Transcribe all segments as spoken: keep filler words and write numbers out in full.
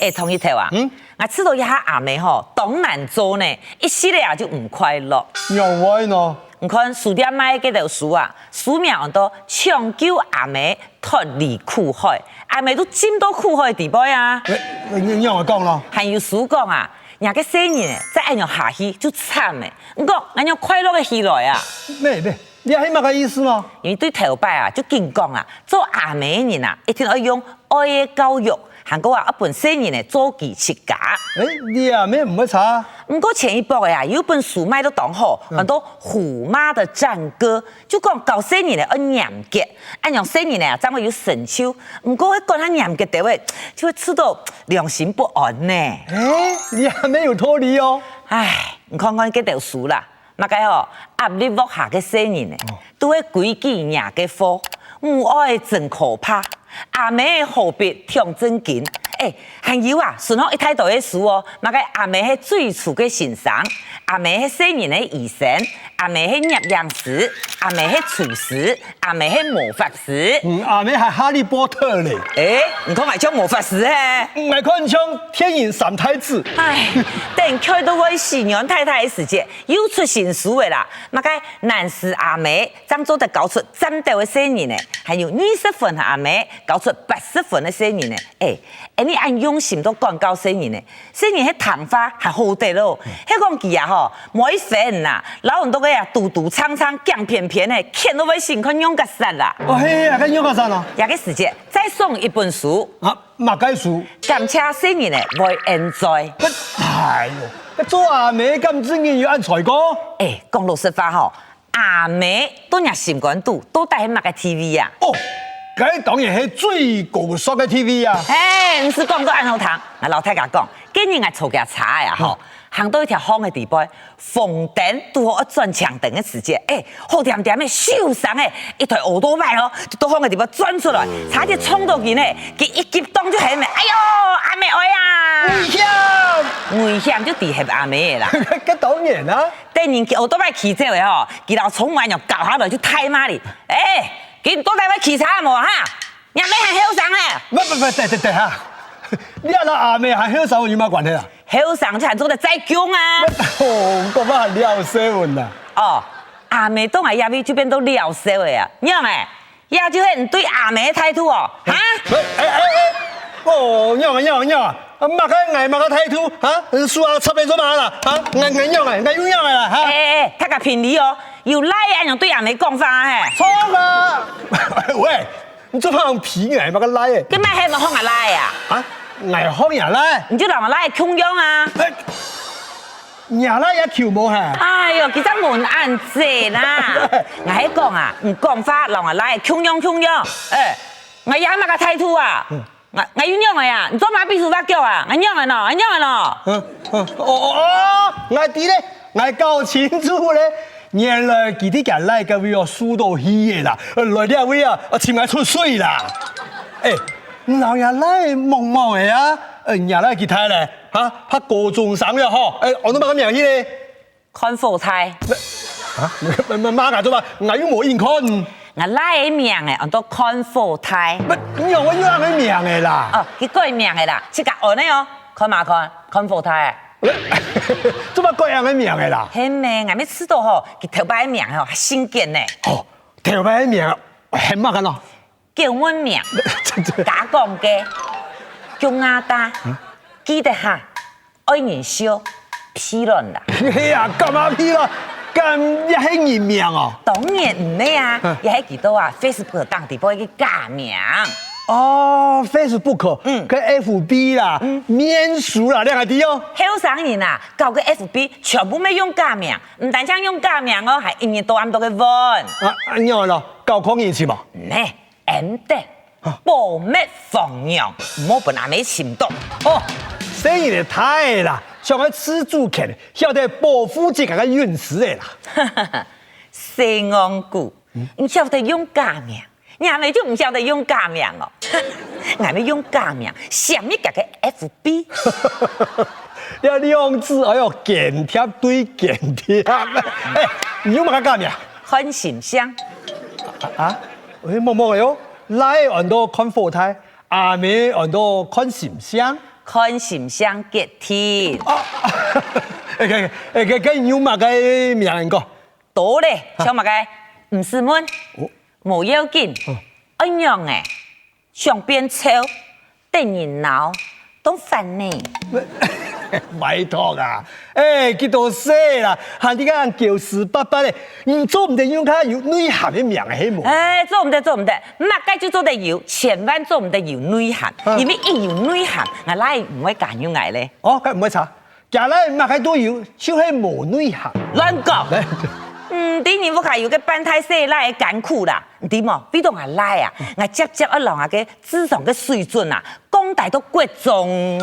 一通一頭啊，嗯？𠊎試著這下阿姆吼，當難做呢，一息仔啊就毋快樂。仰會呢？你看書店賣个該兜書啊，書名安到《搶救阿姆脫離苦海》，阿姆都浸到苦海底背啊。你、你、你仰會講咯？還有書講啊，若个細人仔再恁樣下去就慘咧，毋過恁樣快樂个起來啊。咩咩， 你係麼个意思呢？因為對頭擺啊，就緊講啊，做阿姆个人啊，一定愛用愛个教育，還過啊，愛分細人仔做佢自家。欸，你阿姆毋會差。毋過前一駁仔啊，有本書賣到當好，安到《虎媽的戰歌》，就講教細人仔愛嚴格，恁樣細人仔啊，正會有成就。毋過，管較嚴格兜仔，就會試著良心不安呢。欸，你阿姆有道理哦。唉，你看看該兜書啦， 麼个吼，壓力鑊下个細人仔，都係規矩惹个禍，母愛真可怕，阿姆何必忒正經。欸，還有啊，順續一大堆个書哦，麼个阿姆係最初个先生，阿姆係細人个醫生，阿姆係攝影師，阿姆係廚師，阿姆係魔法師。嗯，阿姆還哈利波特咧。欸，你看𠊎像魔法師嘿？𠊎看像電音三太子。唉，等𤸁到會死軟太太个時節， 又出新書仔啦，麼个懶尸阿姆正做得教出戰鬥个細人仔，還有二十分阿姆教出八十分个細人仔。欸，恁呢恁用心到管教細人仔，細人仔係聽話還好得咯。係講佢啊吼，無一分啊，摎恁多个啊，嘟嘟撐撐、驚偏偏个，譴到會心肝仰結煞啦。哦，係啊，該仰結煞啊？這个時節再送一本書。啊， 麼个書？感謝細人仔會恁在。哎喲，該做阿姆敢真經有恁在過？欸，講老實話吼，阿姆到若心肝肚，到底係麼个地位啊？哦，該當然係最高尚个地位啊！嘿，毋使講到恁好聽，𠊎摎大家講，今日𠊎坐厥車仔啊吼，行到一條巷个底背， 紅燈堵好愛轉青燈个時節，欸，好恬恬仔，咻聲仔，一台奧多拜哦，就到巷个底背鑽出來，差一息撞著佢呢，佢一激動就喊咩，哎喲，阿姆哀啊！危險！危險就知喊阿姆仔啦。該當然啊。等人奧多拜騎走仔吼，佢摎窗門恁樣搞下來就大罵你，欸，今到底會騎車無哈？若姆還後生咧！不不不，等等等哈，你摎阿姆還後生有麼關係啊？ 後生就還做得再降啊！哦，講話還了笑恁啊！哦，阿姆到𠊎這位就變到了笑仔啊，仰仔？這就係你對阿姆个態度哦，哈？哎哎哎哎，哦，仰仔仰仔仰仔，麼个𠊎麼个態度？哈？手啊插來做麼啦？哈？𠊎𠊎仰仔？𠊎又仰仔啦？哈？哎哎哎，大家評理哦，有倈仔恁樣對阿姆講話嘿？錯啊！喂， 你做麼个用評𠊎麼个倈仔？該麼个係無學𠊎倈仔啊？啊，𠊎學若倈仔？你就摎𠊎倈仔共樣啊！若倈仔也求無哈？哎喲，佢正問恁仔啦！𠊎係講啊，你講話摎𠊎倈仔共樣共樣。欸，𠊎這麼个態度啊？𠊎𠊎又仰仔啊？你做麼比手畫腳啊？𠊎仰仔呢？𠊎仰仔呢？嗯嗯，哦哦哦，𠊎知咧， 𠊎搞清楚咧，原來佢在厥倈該位哦受著氣仔啦，來這位啊，尋𠊎出水啦。欸，你摎若倈仔摸摸仔啊，若倈仔幾大咧？哈，讀高中生了吼，欸，安到麼个名去咧？看火大。啊？麼麼麼个做麼？𠊎又無印看。𠊎倈仔名仔安到看火大。仰會有恁个名仔啦？哦，佢改名仔啦，自家安个哦，看麼看？看火大。 做麼改恁个名仔啦？係咩，𠊎乜試著吼，佢頭擺个名吼，還新鮮呢。哦，頭擺个名仔喊麼个呢？狗問名，假講个，狗牙大，記得哈，愛人惜，屁卵啦。係啊，敢啊屁卵？敢也係人名哦？當然毋係啊，也係佢兜啊，Facebook頂底背个假名。 哦，Facebook，嗯，該FB啦，面書啦，這𠊎知哦。後生人啊，搞个FB全部乜用假名，毋單淨用假名哦，還一日到暗都在換。啊，恁樣咯，搞抗議去無？呢，毋得，保密防娘，毋好分阿姆尋著。哦，細人仔大啦，想愛自主權，曉得保護自家个隱私仔啦。細戇牯，你曉得用假名？ 若姆就毋曉得用假名哦。𠊎乜用假名，閃入厥个FB。這兩字，哎喲，緊貼對緊貼。欸，你用麼个假名？看心相。啊？欸，摸摸仔喲，倈仔安到看火大，阿姆安到看心相。看心性決定。哦，欸，欸，欸，該，該有麼个名人講？多咧，像麼个吳思文，哦。無要緊，哦。恁樣欸，想變丑，得人惱，當煩呢。拜託啊，欸，幾多歲啦，還在該恁嬌滴滴咧，你做毋得用較有內涵个名係無？欸，做毋得，做毋得，麼个就做得有，千萬做毋得有內涵，啊。因為一有內涵，𠊎倈毋會加入𠊎咧。哦，該毋會差。 厥倈麼个都有，就係無內涵。亂講！毋知你屋下有个半大細倈个艱苦啦，毋知無？為著𠊎倈啊，𠊎輒輒愛摎𠊎个智商个水準啊，降低到國中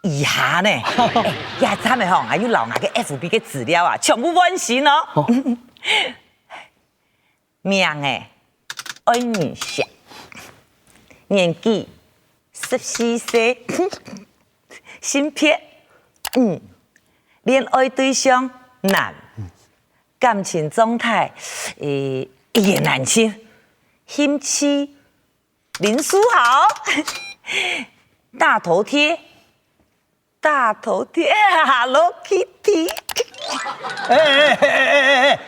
以下呢。欸，這站仔吼，𠊎又摎𠊎个FB个資料啊，全部換新哦。哦。 名仔，愛人惜。年紀，十四歲。性別，女。戀愛對象，男。感情狀態，欸，一言難盡。興趣，林書豪。大頭貼， 大頭貼，Hello Kitty。欸欸欸欸欸欸！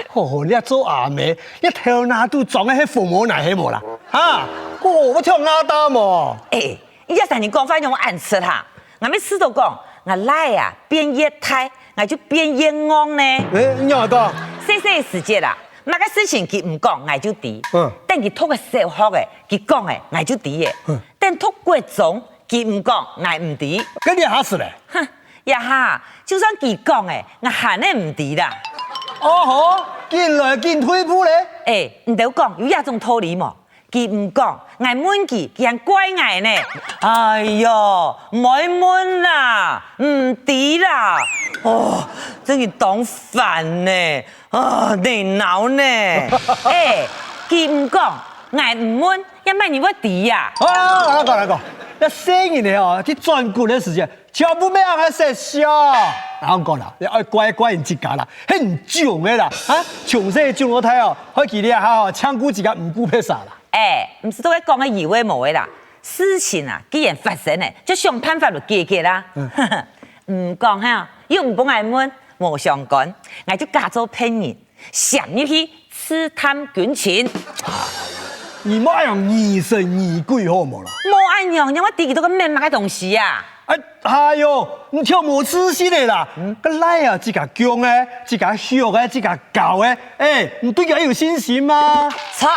吼，你做阿姆，你頭那肚裝个係紅毛泥係無啦？哈，吼，𠊎跳那搭無？欸，你這儕人講話仰恁直哈？𠊎乜試著講，𠊎倈啊變越大，𠊎就變越戇呢。欸，你仰講？細細个時節啊，麼个事情佢毋講，𠊎就知。嗯。等佢讀个小學欸，佢講欸，𠊎就知欸。嗯。等讀國中， 佢毋講，𠊎毋知。該這下係咧？哼，這下，就算佢講欸，𠊎還係毋知啦。哦吼，緊來緊退步咧。欸，你兜講有這種道理無？佢毋講，𠊎問佢，佢還怪𠊎呢。哎喲，毋愛問啦，毋知啦。哦，真係當煩呢。 啊，你惱呢？欸，佢毋講，𠊎毋問，也無人會知啊。啊，𠊎講，𠊎講，這細人仔哦，去轉骨个時節，全部愛恁樣識笑。𠊎講啦，你愛怪怪人自家啦，係你種个啦，啊，從細種到大哦，害佢這下哦，淨顧自家毋顧別儕啦。欸，毋使在該講个有个無个啦，事情啊，既然發生了，就想辦法來解決啦。嗯。毋講哈，又毋分𠊎問， 無相干，𠊎就假做別人，潛入去刺探軍情。你莫恁樣疑神疑鬼好無啦？無恁樣，仰會知佢兜个物件麼个東西啊？哎，哎喲，你忒無自信了啦！該倈啊，自家降个，自家畜个，自家教个，哎，你對佢有信心嗎？著，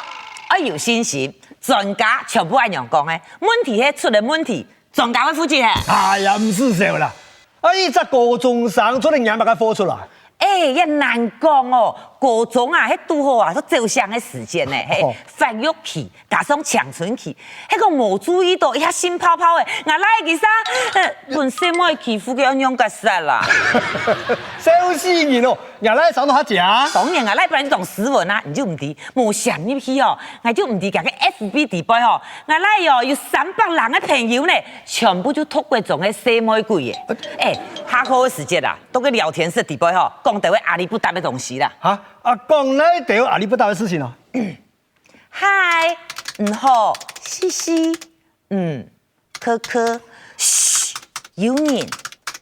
愛有信心，專家全部恁樣講个，問題係出了問題，專家會負責个。哎呀，毋使愁啦， 啊，一隻高中生做得拈麼个貨出來？哎，也難講哦，高中啊，係堵好啊，係走相个時節呢，係，哦。發育期加上青春期，係講無注意著一下性泡泡仔，𠊎倈佢儕，呃，分細妹欺負个愛仰結煞啦。笑死人哦！ 若倈生到較靚。當然，吾倈本來就當斯文啊，你就毋知，無潛入去哦，𠊎就毋知佢个FB底背吼，吾倈哦有三百零个朋友呢，全部就讀國中个細妹鬼仔。哎，下課个時節啊，到該聊天室底背吼，講兜仔阿里不達个東西啦。哈，啊，講哪兜阿里不達个事情哦？嗨，你好，嘻嘻，嗯，科科，噓，有人，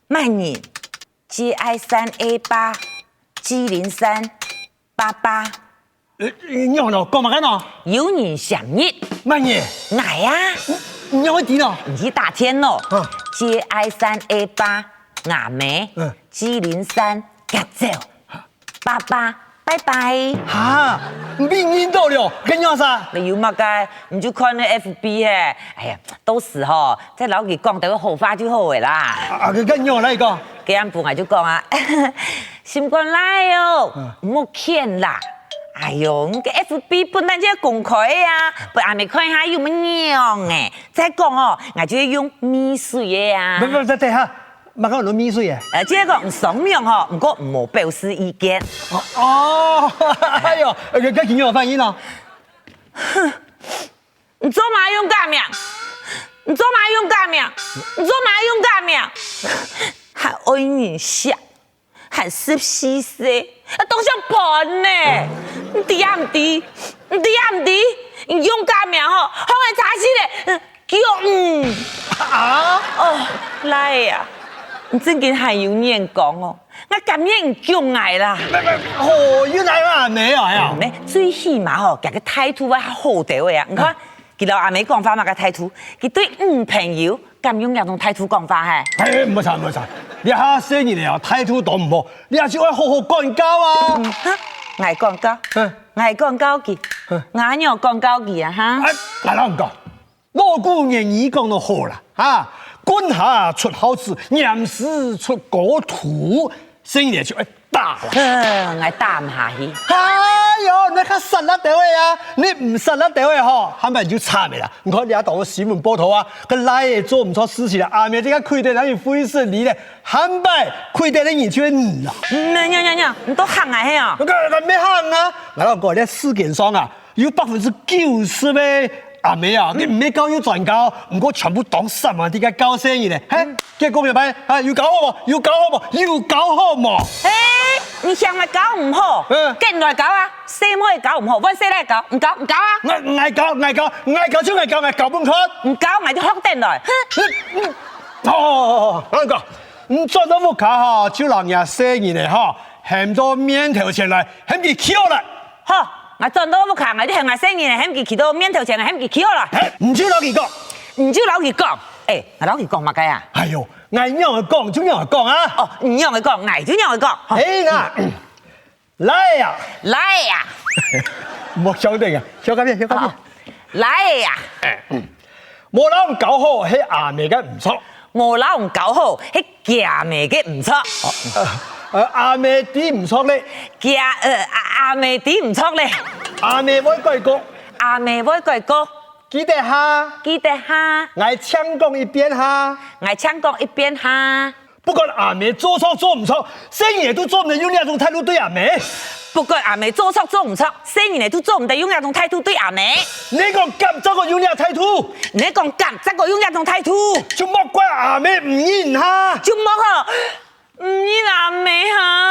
麼人？ J I三A八，G零三八八。呃，你好喏，講麼个喏？有人潛入。麼人？𠊎啊。你，你會知喏？你去打電腦。啊。J I三A八，阿姆。嗯。G零三，夾走。八八，拜拜。哈，你認到了，跟你啥？你有麼个？你就看該FB嘿。哎呀，到時吼，再摎佢講兜好話就好个啦。啊，啊，跟你來講。 該暗晡𠊎就講啊，心肝倈哦，嗯。毋好譴啦。哎喲，你个FB本來就公開个啊，分阿姆看一下有麼樣仔。再講哦，𠊎就會用沬水个啊。不，不，等，等下，麼个用沬水个？呃，就係講你上網吼，毋過毋好表示意見。哦，哦，哎喲，呃，該，該佢仰反應哦？哼， 你做麼用假名？你做麼用假名？你做麼用假名？還愛人惜，還十四歲，啊，當像飯呢！你知也毋知，你知也毋知，你用假名吼，害𠊎差死咧！逐你！啊？哦，倈仔啊，你正經還有眼光哦，𠊎甘願你逐𠊎啦。毋毋，吼，又哪會恁樣啊？嗯，最起碼吼，厥个態度愛好兜仔啊。你看，佢摎阿姆講話麼个態度？佢對女朋友敢用這種態度講話嘿？哎，毋好吵，毋好吵，這下細人仔哦，態度都毋好，這就愛好好管教啊。嗯，哼，𠊎管教，嗯。𠊎管教佢，嗯。𠊎仰管教佢啊哈？哎，來，來，毋講。 老古言語講到好啦，哈，棍下出孝子，嚴師出高徒，細人仔就愛打啦。哼，𠊎打毋下去。哎喲，你較煞辣兜仔啊！你毋煞辣兜仔吼，下擺就慘个啦。你看這兜新聞報導啊，該倈仔做毋著事情啦，阿姆在該跪等，哪有會失禮咧？下擺跪等个人就係你啦。嗯，娘娘娘，你都嚇𠊎係哦？該該毋係嚇啊！𠊎摎你講，這世間上啊， 有百分之九十个阿姆啊，佢毋係教又專教，毋過全部當煞猛在該教細人仔。嘿，結果明白啊？有教好無？有教好無？有教好無？嘿，你嫌𠊎教毋好，嗯。緊來教啊！細妹教毋好，換細倈教，毋教，毋教啊！𠊎𠊎教，𠊎教，𠊎教就𠊎教，𠊎教分你看。毋教，𠊎就學等來。哼！哦，𠊎講，你轉到屋下吼，就摎若細人仔吼，喊到面頭前來，喊佢企好來。 好，𠊎轉到屋下，𠊎就喊𠊎細人仔喊佢企到面頭前，喊佢企好來。嘿，你就摎佢講。你就摎佢講。哎，𠊎摎佢講麼个啊？哎喲，𠊎仰仔講就仰仔講啊。哦，你仰仔講，𠊎就仰仔講。好。哎呀，倈仔啊，倈仔啊，莫笑等啊，笑較遠，笑較遠。好，倈仔啊，無摎你教好係阿姆个毋著。無摎你教好係厥姆个毋著。呃，呃，阿姆知毋著咧。厥，呃，阿，阿姆知毋著咧。阿姆會改過。阿姆會改過。記得哈。記得哈。𠊎淨講一遍哈。𠊎淨講一遍哈。不管阿姆做著做毋著，細人仔都做毋得用這種態度對阿姆。不管阿姆做著做毋著，細人仔都做毋得用這種態度對阿姆。你講敢再過用這態度，你講敢再過用這種態度，就莫怪阿姆毋認哈。就莫吼， 毋認阿姆哈。